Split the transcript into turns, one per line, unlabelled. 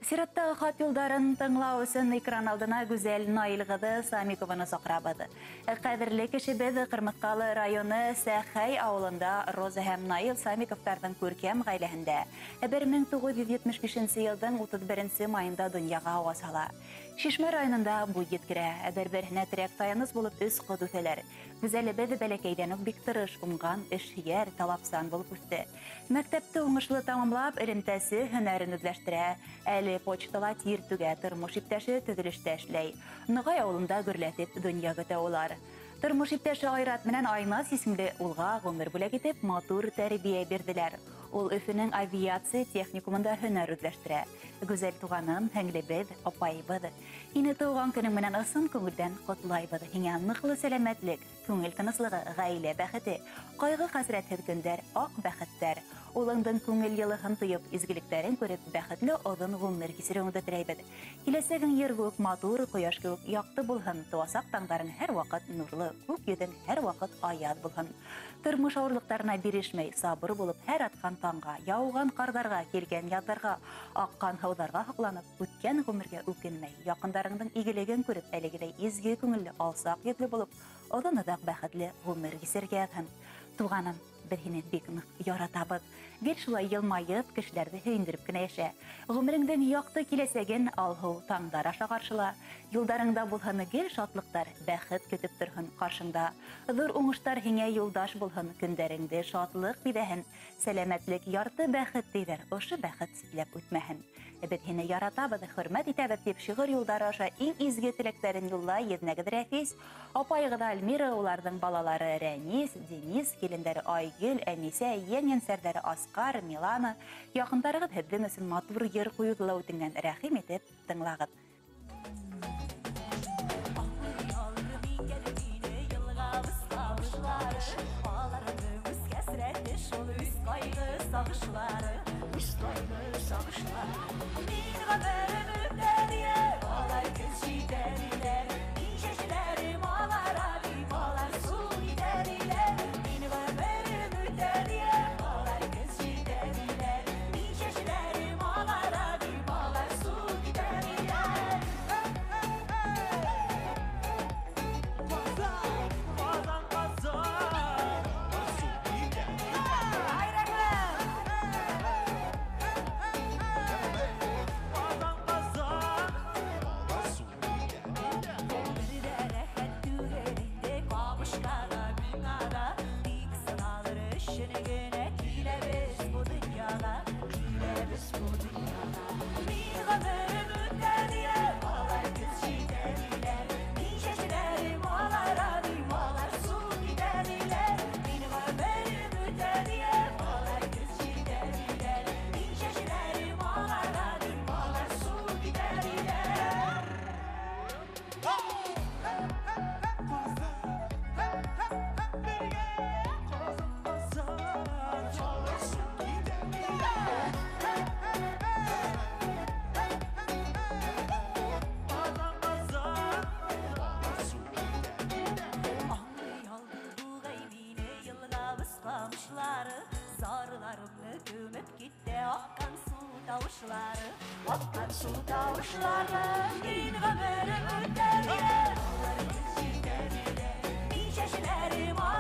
Сираттағы хат юлдарын тыңлау өсөн экран алдына Гүзәл Наил ҡыҙы Самикованы саҡырабыҙ. Ҡәҙерле кешебеҙ Ҡырмыҫҡалы районы Сәхәй ауылында Роза һәм Наил Самиковтарҙың күркәм ғаиләһендә 1975 йылдың 31 майында донъяға ауаз һала. Шишмә районында буй еткерә, бер-береһенә терәк таяныс булып өс ҡыҙ үҫәләр. Гүзәлебеҙ бәләкәйҙән үк бик тырыш, уңған, эшһөйәр, талапсан булып үҫте. Мәктәпте уңышлы тамамлап, элемтәсе һөнәрен үҙләштерә. Әле почтала тир түгә, тормош иптәше төҙөлөштә эшләй. Ноғай ауылында гөрләтеп донъя көтә улар. Тормош иптәше Айрат менән Айназ исемле улға ғүмер бүләк итеп матур тәрбиә бирҙеләр. Ул Өфөнөң авиация техникумында һөнәр үҙләштерә. Гүзәл туғаным, һеңлебеҙ, апайыбыҙ. Һине тыуған көнөң менән ысын күңелдән ҡотлайбыҙ. Һиңә ныҡлы сәләмәтлек, күңел тыныслығы, ғаилә бәхете, ҡайғы-хәсрәтһеҙ көндәр, аҡ бәхеттәр. Улыңдың күңел йылыһын тойоп, изгелектәрен күреп, бәхетле оҙон ғүмер кисереүеңде теләйбеҙ. Киләсәгең ер кеүек матур, ҡояш кеүек яҡты булһын, тыуасаҡ таңдарың һәр ваҡыт нурлы, күк йөҙөң һәр ваҡыт аяҙ булһын. Тормош ауырлыҡтарына бирешмәй, сабыр булып, һәр атҡан таңға, яуған ҡарҙарға, килгән яҙҙарға, аҡҡан һыуҙарға һоҡланып, үткән ғүмергә үкенмәй, яҡындарыңдың игелеген күреп, әлегеләй изге күңелле, алсаҡ йөҙлө булып, оҙон-оҙаҡ бәхетле ғүмер кисергә яҙһын. Туғаным, беҙ һине бик ныҡ яратабыҙ. Гел шулай йылмайып, кешеләрҙе һөйөндөрөп кенә йәшә. Ғүмереңдең яҡты киләсәген алһыу таңдар аша ҡаршыла. Юлдарыңда булһын гел шатлыҡтар, бәхет көтөп торһон ҡаршыңда. Ҙур уңыштар һиңә юлдаш булһын, көндәреңде шатлыҡ биҙәһен. Сәләмәтлек ярты бәхет тиҙәр, ошо бәхет ситләп үтмәһен. Беҙ һине яратабыҙ, хөрмәт итәбеҙ тип шиғыр юлдары аша иң изге теләктәрен юллай еҙнәгеҙ Рәфис, апайығыҙ Альмира, уларҙың балалары Рәнис, Денис, килендәре Айгөл, Әнисә, йән-йәнсәрҙәре Асҡар, Милана. Яҡындарығыҙ һеҙҙең өсөн матур йыр ҡуйыуҙы ла үтенгән, рәхим итеп тыңлағыҙ.
Akkan su tavuşları, min ömrüm öter. Min şeşlerim.